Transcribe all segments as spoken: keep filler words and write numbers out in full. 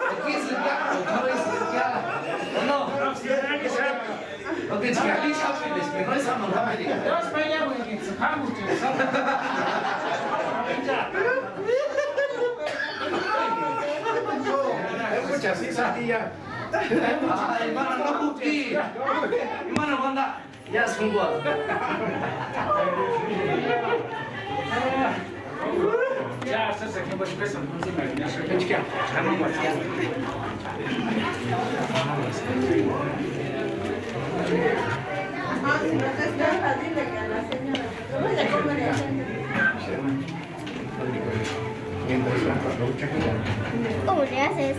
Aquí es el gato, no es el gato. No. Porque si aquí se abre, les pegó esa mamá. Dios, vaya, güey, que se va mucho. Escucha, sí, Santilla. Imani no juki. Imani uanda. Ya, sungua. Ya, sasa, ¿qué más pesa? No sé, me... ¿Cómo le haces?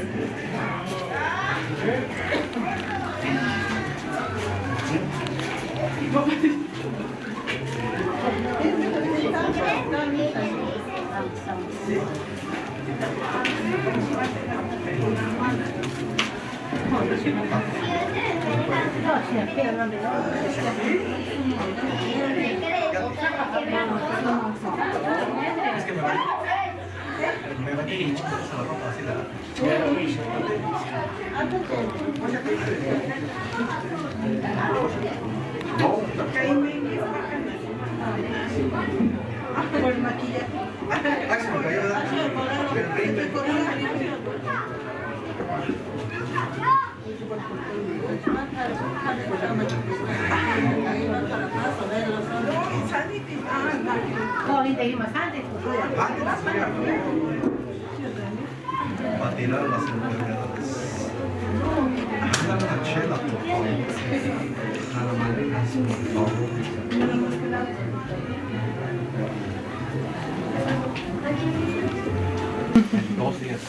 Para tirar las enfermedades. Una chela, por favor. Para Malvinas, por favor. En dos días.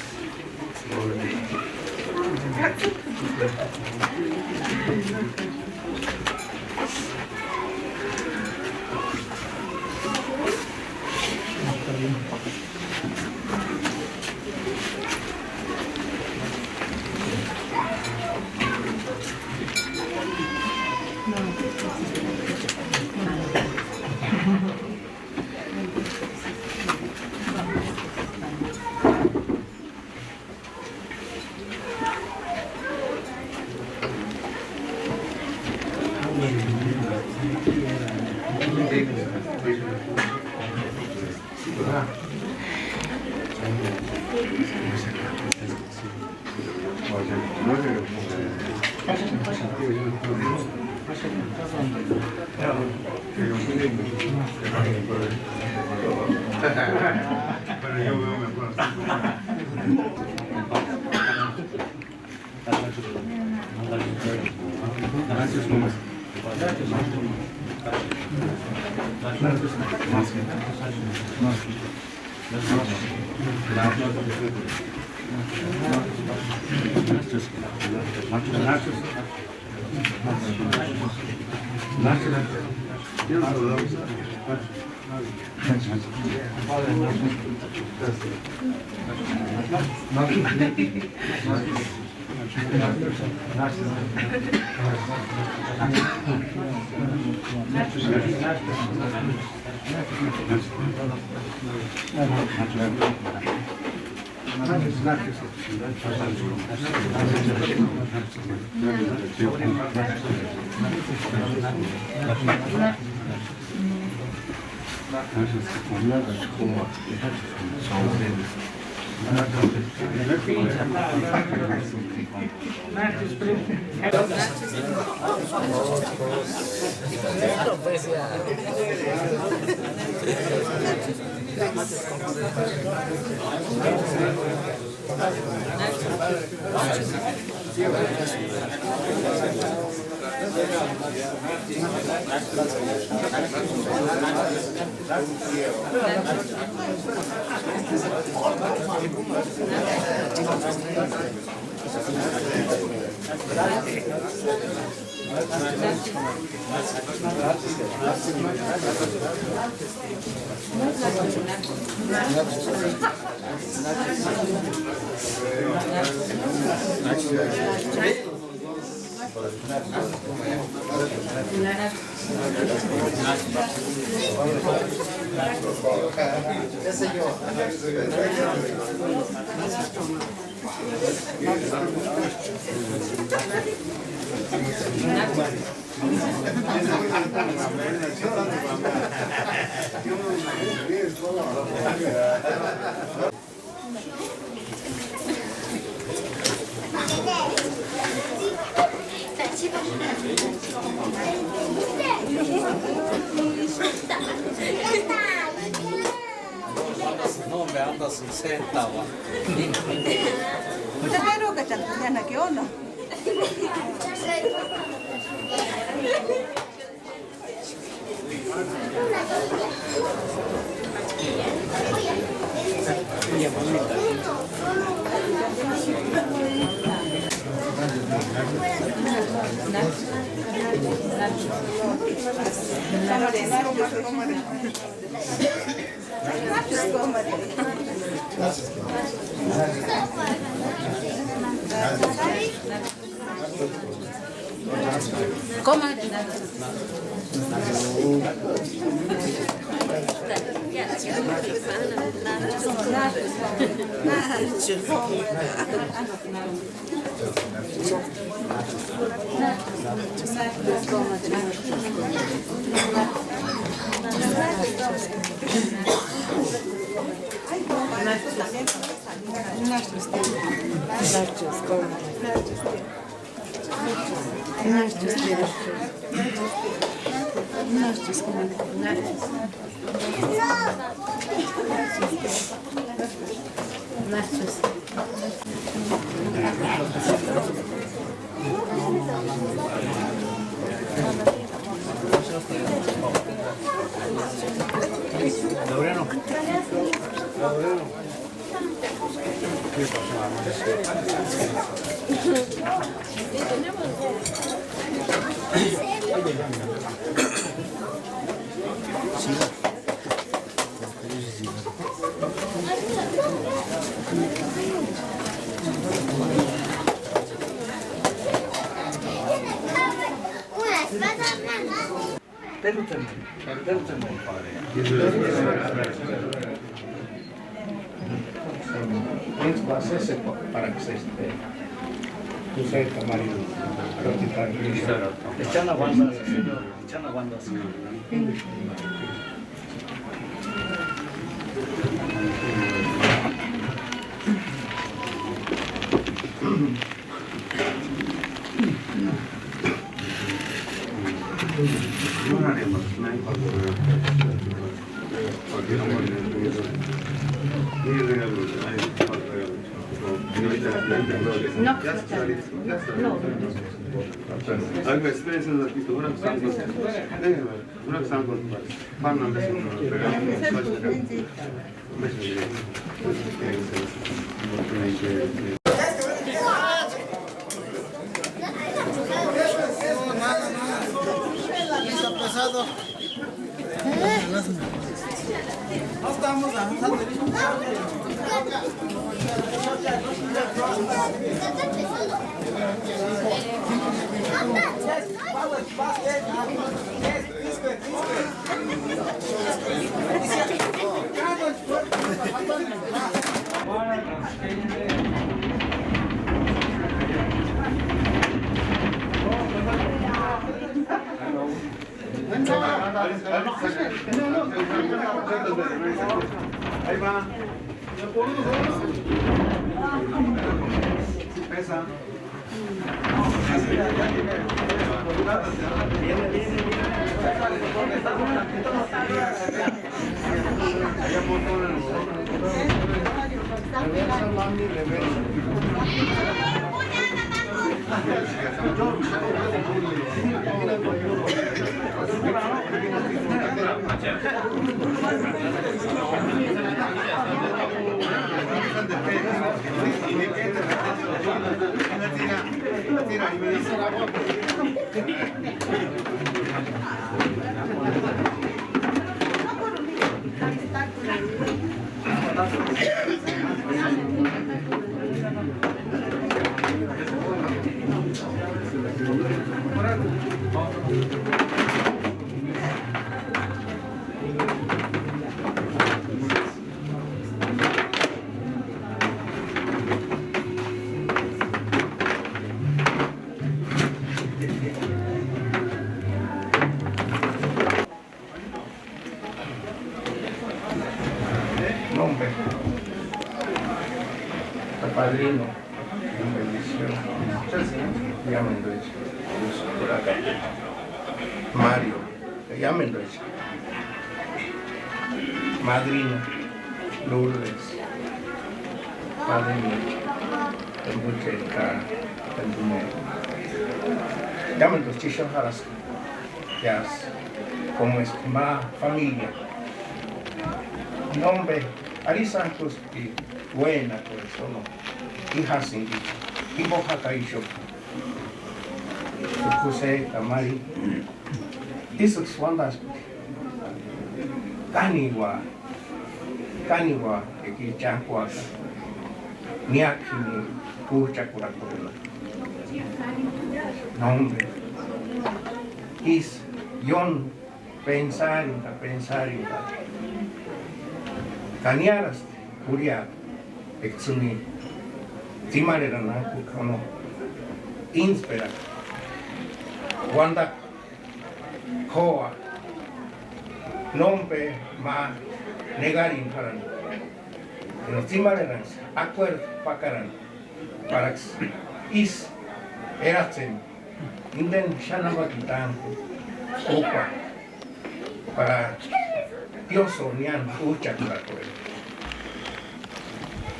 Anda sesenta va. Te pero que te ya no que onda. Laureano. Permíteme, permíteme. Para que se esté. Tú sabes, Mario, echan aguantas, señor, echan aguantas. No, no, no. Ay, espérense un ratito, una sangre. Déjenme, una sangre. Van a empezar un regalo. No estamos avanzando. Ahí va. Pesa. Nombre. Padrino. Bendición. Ya me lo he hecho. Mario. Ya me lo he hecho. Madrino. Lourdes, Padre mío, tempucheri ka tempunheri. Iámenduksï chixoni jarhaska, yási, como es ma familia. Nómpe, arisï ankuspti uénakorhesï ono, i jásïnticha, jimpo jaka ixu. José ka Mari, ísïksï uantaspti: Kániua, kániua, eka ichantkuaka, niák'u jimini újchakurhakorheni. Nómpe, ísï ióni pensarini ka pensarini ka, ka niárasti jurhiata, eka tsïni tsimarherani ankuka ono íntsperaka, uantakua, jóa, nómpe ma negarini jarhani, sino tsimarheranksï akuerdu pakarani, paraksï ísï eratseni inteni xáni ampakiti úkua, para Diósïni niáni újchakurhakorheni.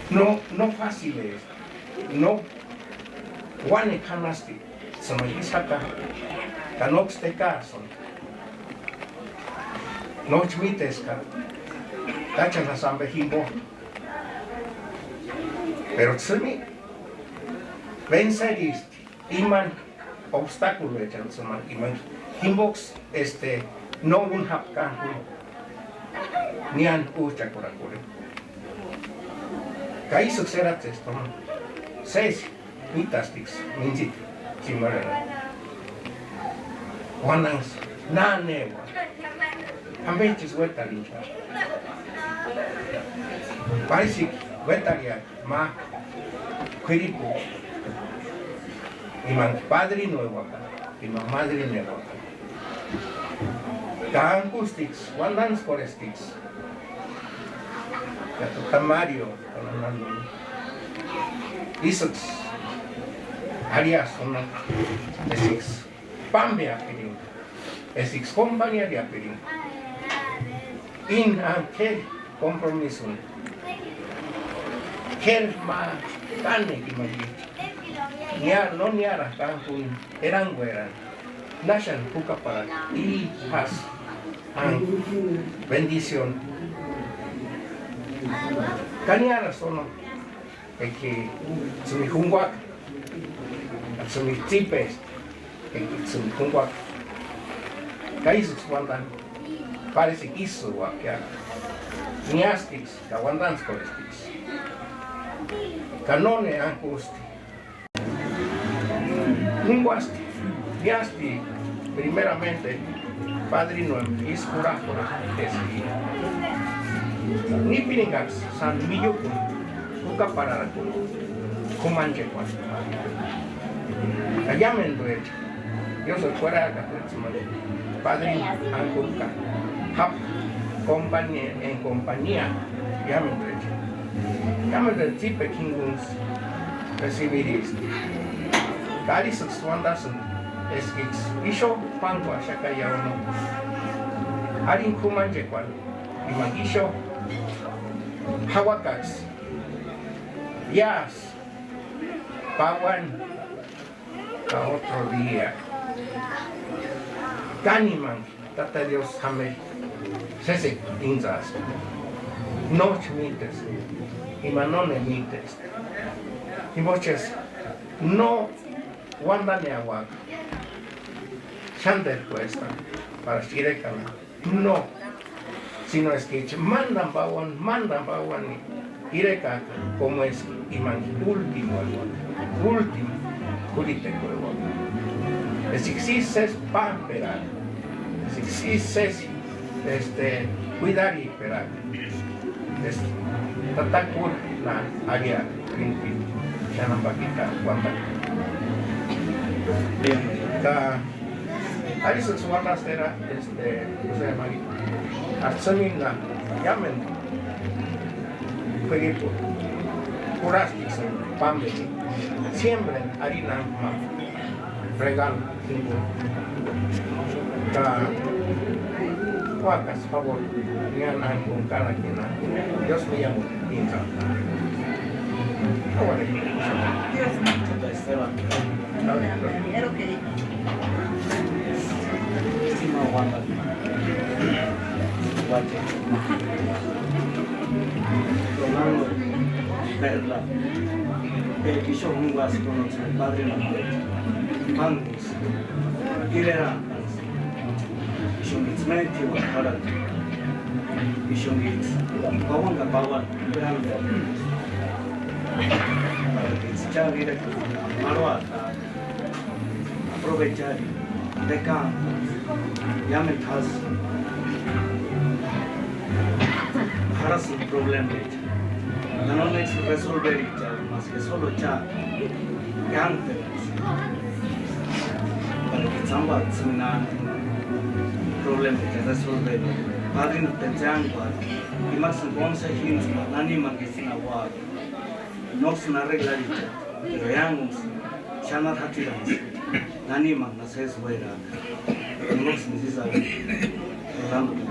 No, no fásilesti, no uánekua janasti, sino ísï jaka, ka nóksï tekaasïnti. Nóksï míteska tácheni jásï ampe jimpo. Pero tsïni, vencerisï imani obstáculoechani, sïmani imani jimpoksï, este, no úni jápka jimpo niáni újchakurhakorheni. Ka ísïksï eratsesti, sési mítastiksï mintsita tsimarherani. Uantanksï: Náneua, ¿ampeksï uétarhinchak'i? Parisïki uétarhiaka ma k'uiripu, imanksï padrinoeuaka, imanksï madrineuaka. Ka ankustiksï, uantantskorhestiksï, ka tata Mario, ísïksï arhiasï jimpo, eskiksï pámpeapirinka, eskiksï kompaniariapirinka. Íni k'éri kompromisoni, k'éri ma kánekua imani, nia-, no niárantaani erankuerani, náxani jukaparaka i jásï, bendición. Ka niárasï ono, eka tsïni junkuaka, tsïni tsípesti, eka tsïni junkuaka. Ka ísïksï uantani, parisïki ísï uaka, niástiksï ka uantantskorhestiksï. Ka nóni ankusti, únkuasti, niásti primeramente padrinoeni ísï kurhak'orheni eski nipirinkaksï sáni miiukuni jukaparharakuni k'umanchekuani. Ka iámentuecha Diósïri uarhak'atsïni, padrino ankurhuk'a, jápka compañía en compañía iámentuecha. Iámentuecha tsípekua jinkunksï recibiristi. Ka arisïksï uantasïnti eskiksï ixu pánkuaxakaia uno. Arini k'umanchekuani, imani ixu jauakaksï, yáasï, pauani, ka otro día. Kánimanksï Tata Diósï jáma sésekua íntsaaska. Nójtsï mítesti, ima nóneni mítesti. Jimpochesï no uantaneauaka xánterkuestani parachi irekani. No, sino eskicha mántani pauani, mántani pauani irekaka, como eski imani último, último k'uritekueuaka. Eskiksï sési pámperaka, eskiksï sési, este, kuidariperaaka. Eski tata k'úri na aria, k'uinti xáni ampakiti ka uantani. Ka arisïksï uantasti era, este, José María, atsïmina iámentu k'uiripu kurhastiksïni pámpeni, siempre arini ma regalo jimpo. Ka Hagas favor, nian an kun kana kina. Dios me llamo. Insa. Ahora. Dios me llamo. Esteban. Primero que. Estimado Juan, guache. Romano, Perla, eh, ixu júnguasï kunotsïni padrino Juan, irera. Ixunguitsï méntku jarhati, ixunguitsï pauani ka pauani. Para que itsï chári irekua marhuaka, aprovechari, dekani, iámendu jásï jarhasïnti problemecha. Ka nómekisï resolverichani, más que solo cha, cánteru. Para que tsánguatsïni na problemecha resolveri, padrino tetsïanguati, imaksïni konsejintsï ma nanimaksï itsïni auaka. Nóksïni arreglarichati, pero eángunksïni xáni jatsiranksï. Nanimaksï na sési uéraaka. Jimboksïni isï arhati, orando ka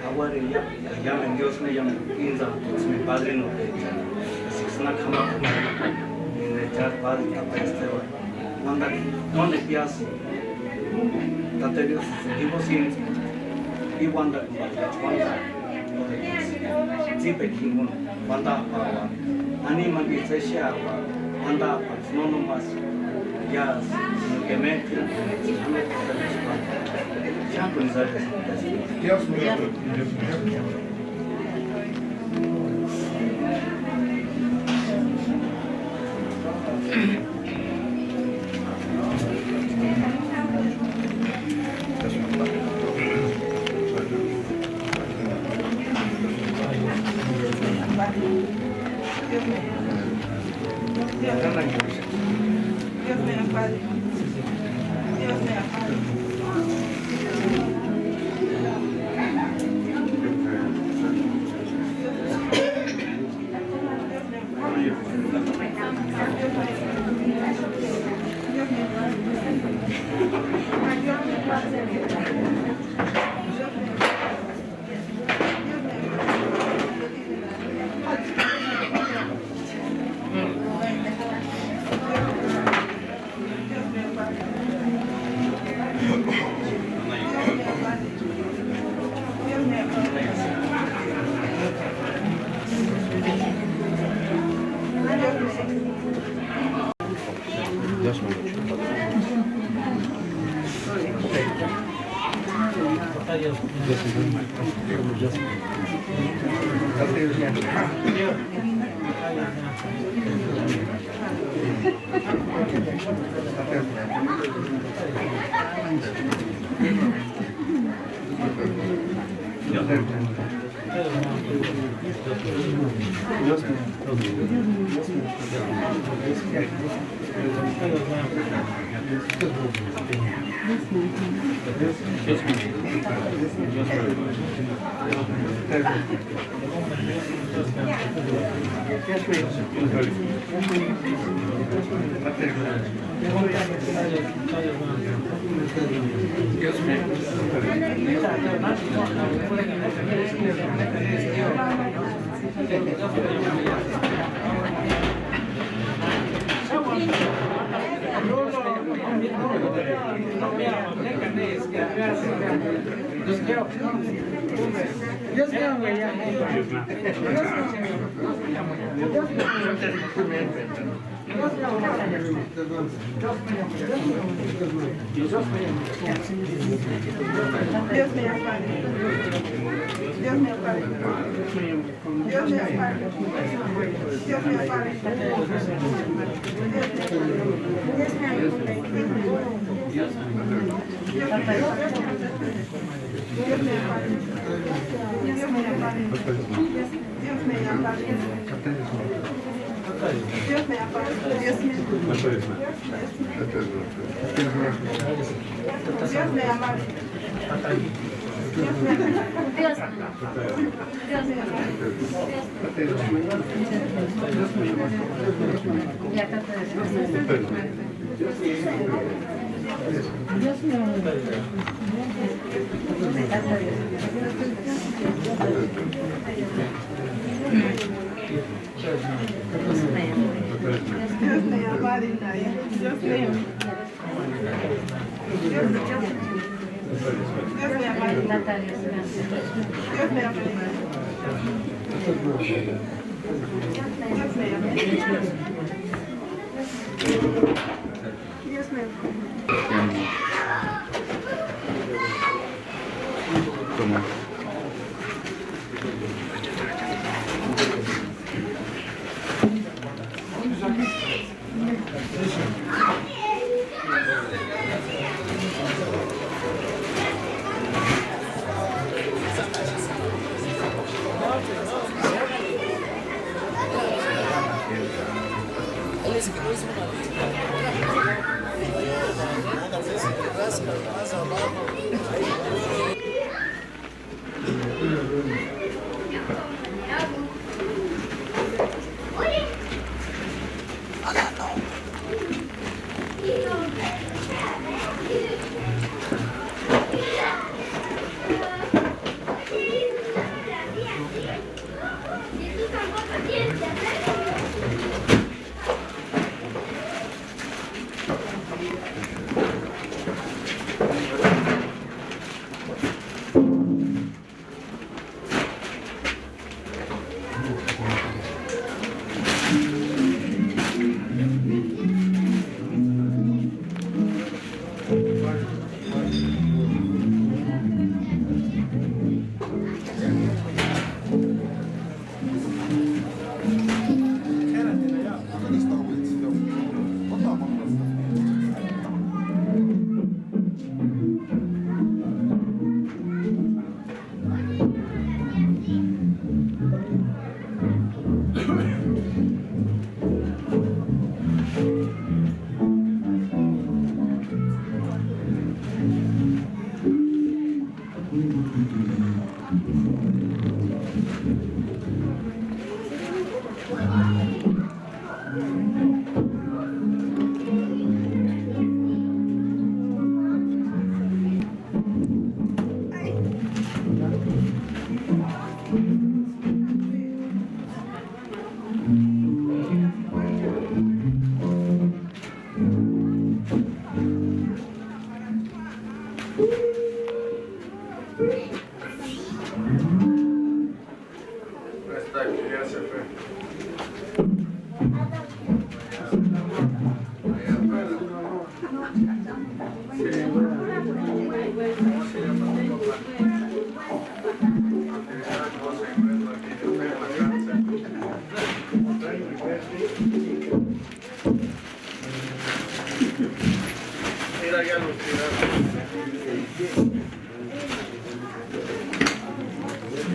jauarheni, ka iámendu Dios me llamo, íntsantitsïni padrinotechani, eska na k'amak'uaka, enga chári padre tata Esteban uandaka nóndepiasï, tata Diosï jimbo síntspka, i uandakuni, tsípekua jinguni uandap'auaka, animani itsï exeaka, uandap'aksï no nómasï, iásï, sino que méntku, xáni Dios mío. Dios me ampare. Dios me ampare. Dios me ampare. Dios me ampare. Dios me ampare. Dios me ampare. Dios me ampare. Dios me ampare. Dios me ampare. Dios me ampare. Dios me ampare. Dios me ampare. Dios me ampare. Dios me ampare. Dios me ampare.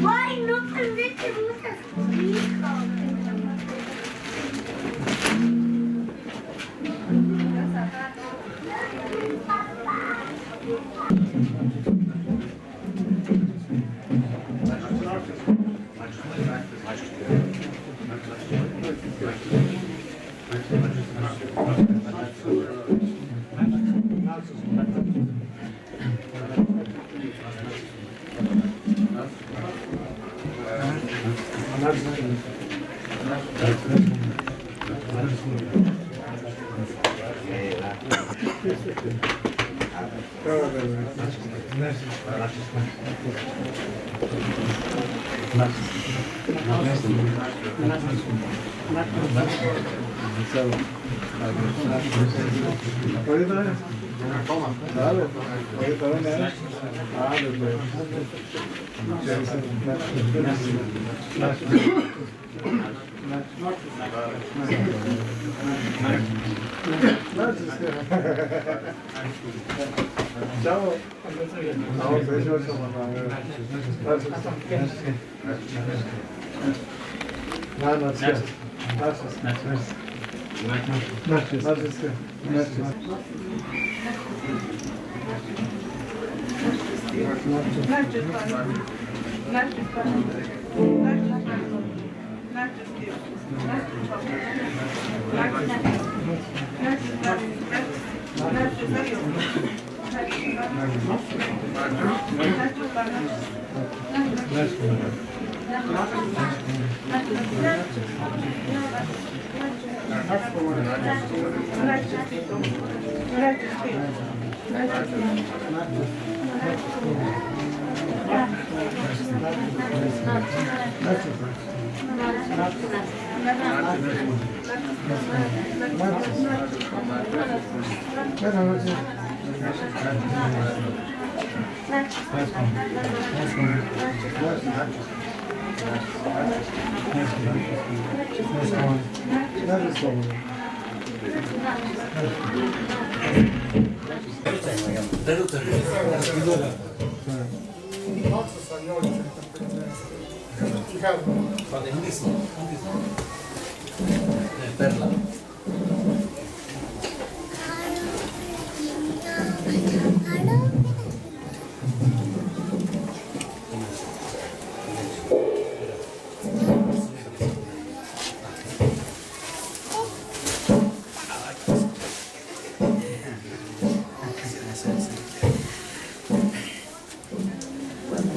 Ay, no te metes muchas cosas.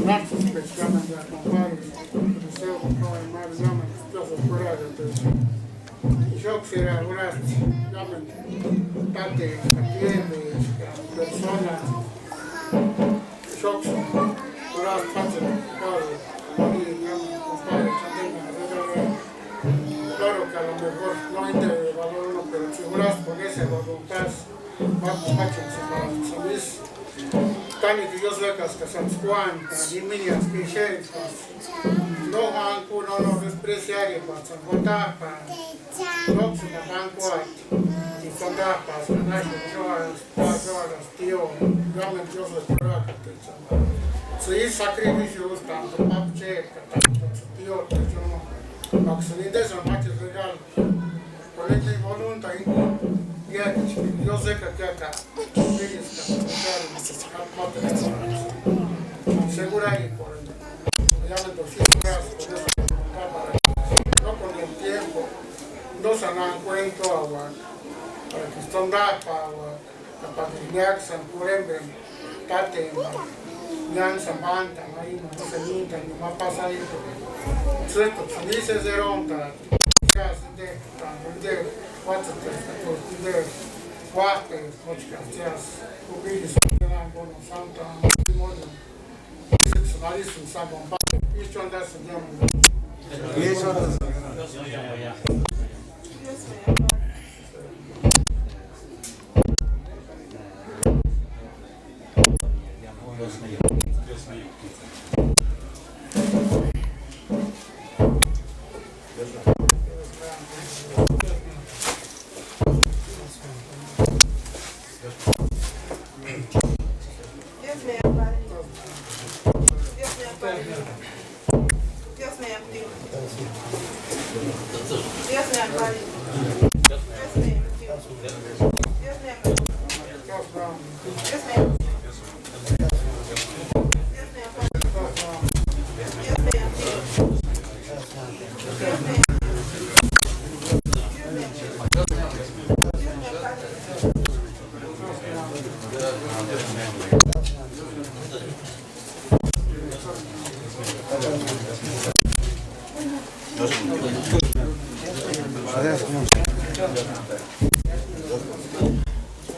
Gracias, pescamos la compadre. Museo, compadre, Mario, llaman, yo soy fuera de atención. Ixoksï urasti, llaman, táteka, tiéndeska, persona. Ixoksï urasti, táteka, compadre, llaman, compadre, Chandela, claro que a lo mejor no hay de valor uno, pero si juraste con esa voluntad, vamos, machos, para que se dice. Tánikini Diósï uékaskasantsï Juánu, ka jiminiasï ka ixentskasï. No Juánu, no, no despreciaripasï, no tájpani. Nóksïni Juánu Juánu, ka no tájpasï, ka náxeru chóarasti, pa chóarasti, tío, iámentu Diósïri kurhakatichani. Tsï ísï sakrifisiu ústi, tanto papu chéti, ka tanto tsï tío, ka chónu, ka tsï nindesï macheti regalo. Por eso hay voluntad, ya que Dios se cacata, segura y por el, ya me torcí, no con el tiempo, no sanan cuento agua, para que estén da agua. Ka Patriarca San Purembe, táteni, ñáni San Panta, ma ima, no se ninta, ni ma pasarito. Tsüsto, ni se zeronta, ya se de, tanto de, cuatro, tres, cuatro, de, cuatro, ocho, gracias. Ubiri, San Purembe, Santa, matrimonio. Isaac, San Alice, San Juan Pablo. Isto andas, San Juan. Isto andas. Dios me ampare. Dios me ampare. Dios me ampare. Dios me ampare. Dios me ampare. Dios me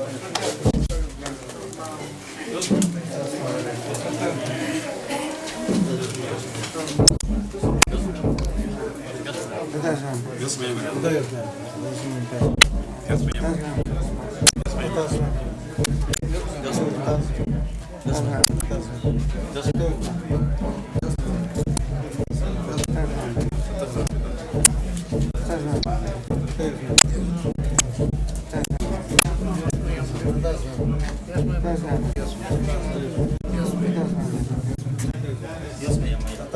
ampare. Dios me ampare.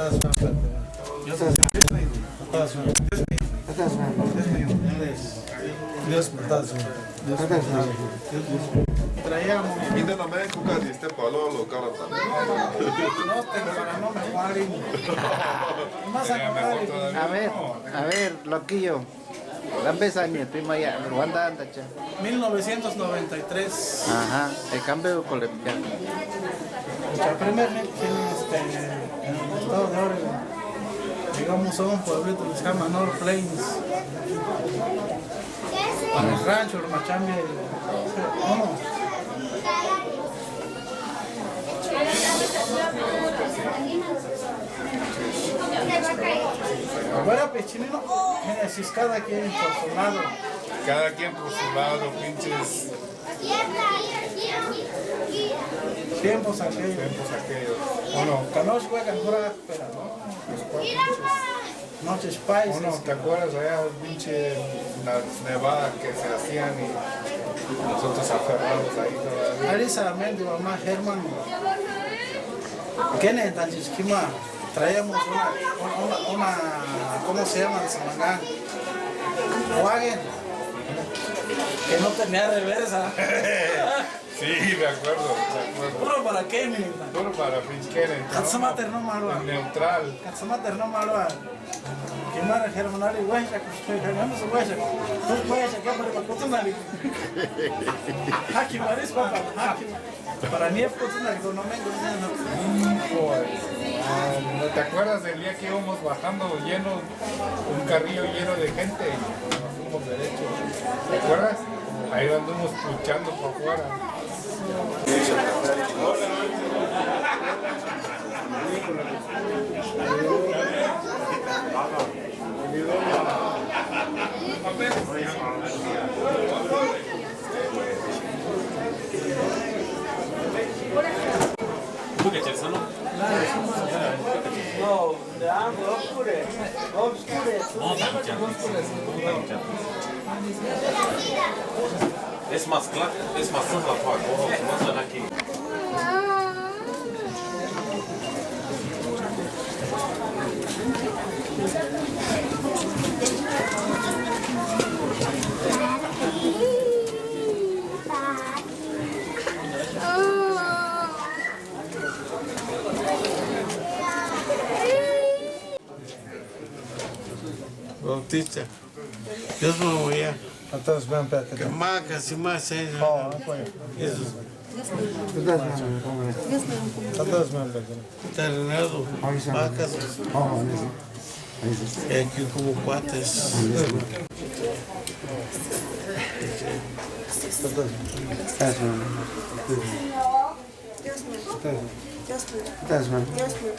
Dios me ampare. Traíamos. Inde nameni kúkari este palolo karata. No, pero para no mejorar. A ver, a ver, loquillo. ¿Ambe sáni primaya, Ruanda andacha? Mil novecientos noventa y tres. Ajá, el cambio colombiano. Nuestra primer hit, este, en el estado de Oregon. Llegamos a un pueblito que se llama North Plains. Para el rancho, hermano, chambia, vamos. Ahora, pues, chileno, mira, si es cada quien por su lado. Cada quien por su lado, pinches. Tiempos aquellos. Tiempos aquellos. Bueno, que no se juegan, ahora, pero no. Los cuatro, pinches. Noches paisas. Bueno, ¿te acuerdas allá, pinche, las nevadas que se hacían y nosotros aferrados ahí todavía? Precisamente, mamá, hermano. ¿Qué necesitas, esquema? Traíamos una, una, una, ¿cómo se llama? Samangán. Wagen. Que no tenía reversa. Sí, me acuerdo, me acuerdo. Puro para Kenneth. Puro para pinche Kenneth, ¿no? Katsumater no marua. En neutral. Katsumater no marua. Kimara Germanari, güey, ya que estoy ganando su güey. Tú güey, ya que para Kutunari. Haki maris, papá. Haki. Para mí es Kutunari, no me gusta. Hijo, ah, ¿no te acuerdas del día que íbamos bajando lleno, un carrillo lleno de gente y nos fuimos derecho? ¿Te acuerdas? Ahí lo anduvimos puchando para afuera. Es más claro, es más claro, más aquí. Bautista. Dios me voy a. Atas ben pekata. Kama kasi ma sen. Oh, apoyo. Eso. Atas ben pekata. Atas ben pekata. Terrenado. Vacas. Oh, eso. Eso. Y aquí como cuates. Eso. Atas ben. Dios mío. Dios mío. Dios mío. Dios mío.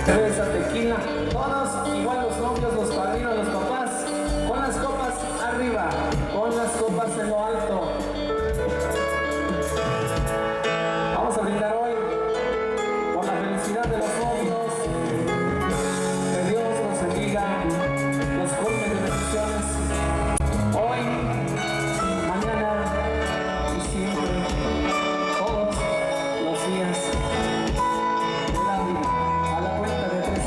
Cerveza, tequila, todos, igual los novios, los padrinos, los papás, con las copas arriba, con las copas en lo alto. Vamos a brindar hoy por la felicidad de los novios. Que Dios los bendiga, los colme de bendiciones. Hoy, mañana y siempre, todos los días de la vida. A la cuenta de tres,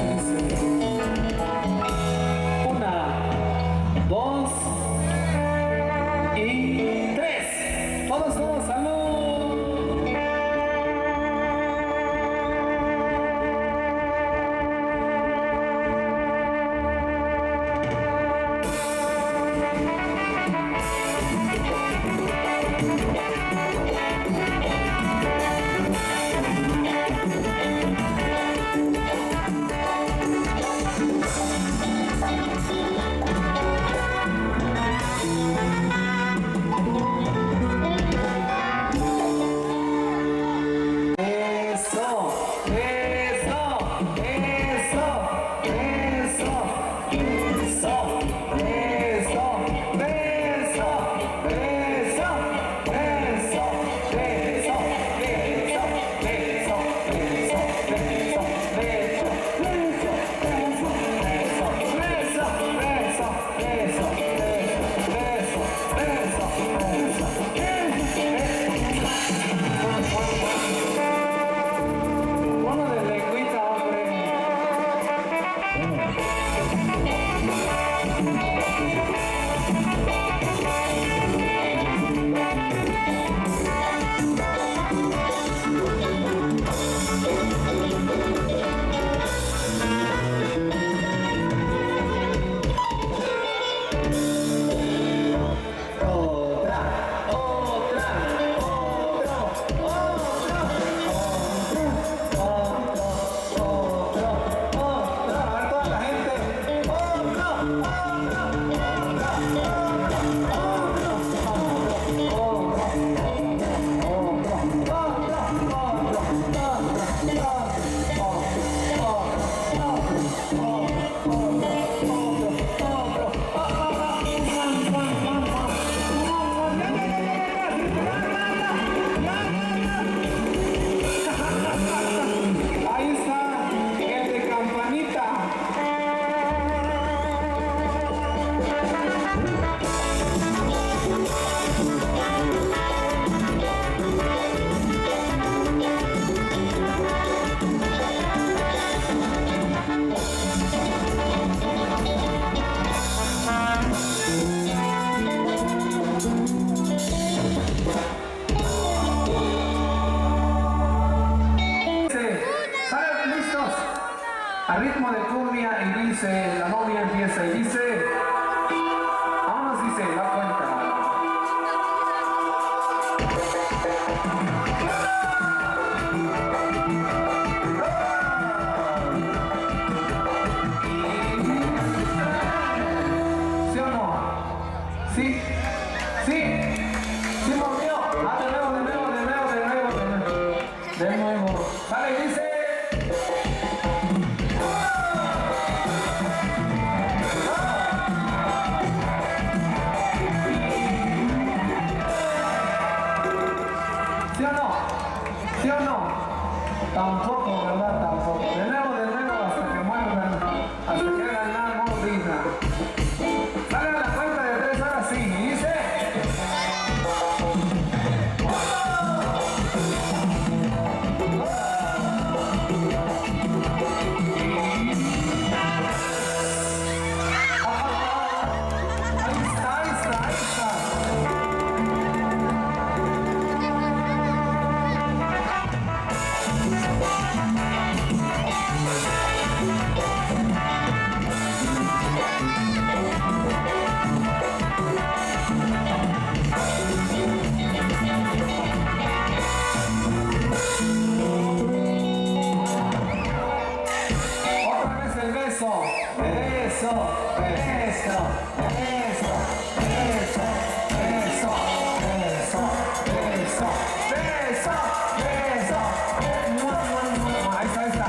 ¿Listos? A ritmo de cumbia y dice, la novia empieza y dice, vamos, dice, la cuenta. ¿Sí o no? Sí, sí, sí movió. Ah, de nuevo, de nuevo, de nuevo, de nuevo, de nuevo. De nuevo. Sale, dice. ¿Sí o no? ¿Sí o no? Tampoco, ¿verdad? Tampoco. De nuevo, de nuevo, hasta que muerdan, hasta que hagan la mordida. Sale a la cuenta de tres, ahora sí. Y dice. Ahí está, ahí está, ahí está. Otra vez el beso, beso, beso, beso, beso, beso, beso, beso, beso, beso. Ahí está, ahí está.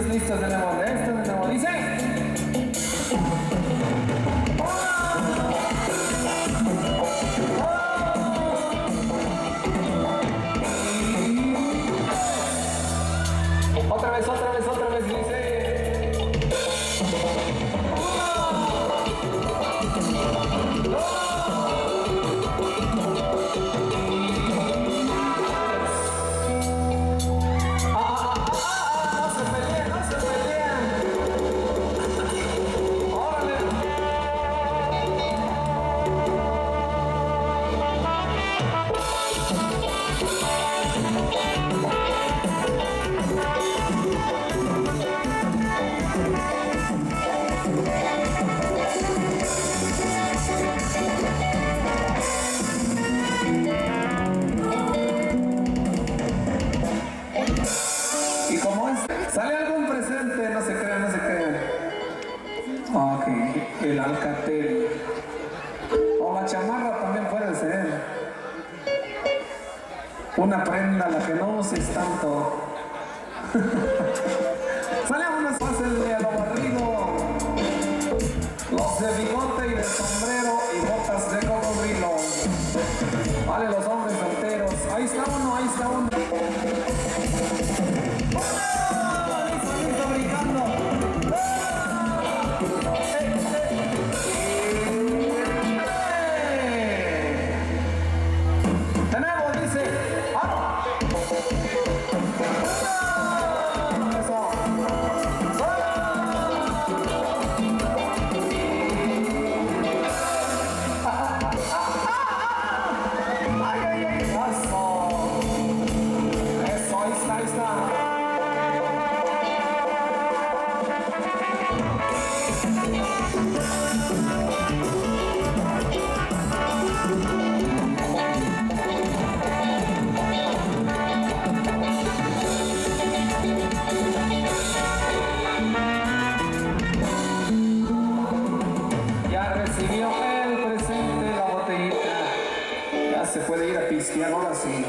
Listos de nuevo, de esto de nuevo. Dice. Otra vez, otra vez, otra vez, dice. Y como es, sale algún presente, no se crean, no se crean. Ok, el alcatel. O la chamarra también puede ser. Una prenda, la que no uses tanto. Sale unas más el de lo barrido. Los de bigote y de sombrero y botas de cocodrilo. Vale, los hombres solteros. Ahí está uno, ahí está uno. ¡Ah! Listo, listo, brincando. ¡Ah! ¡Eh, eh! Tenemos, dice. ¡Ah! Eso. Ay, ay, ay. Eso. Eso, ahí está, ahí está. Ya recibió el presente, la botellita. Ya se puede ir a pistear, ahora sí.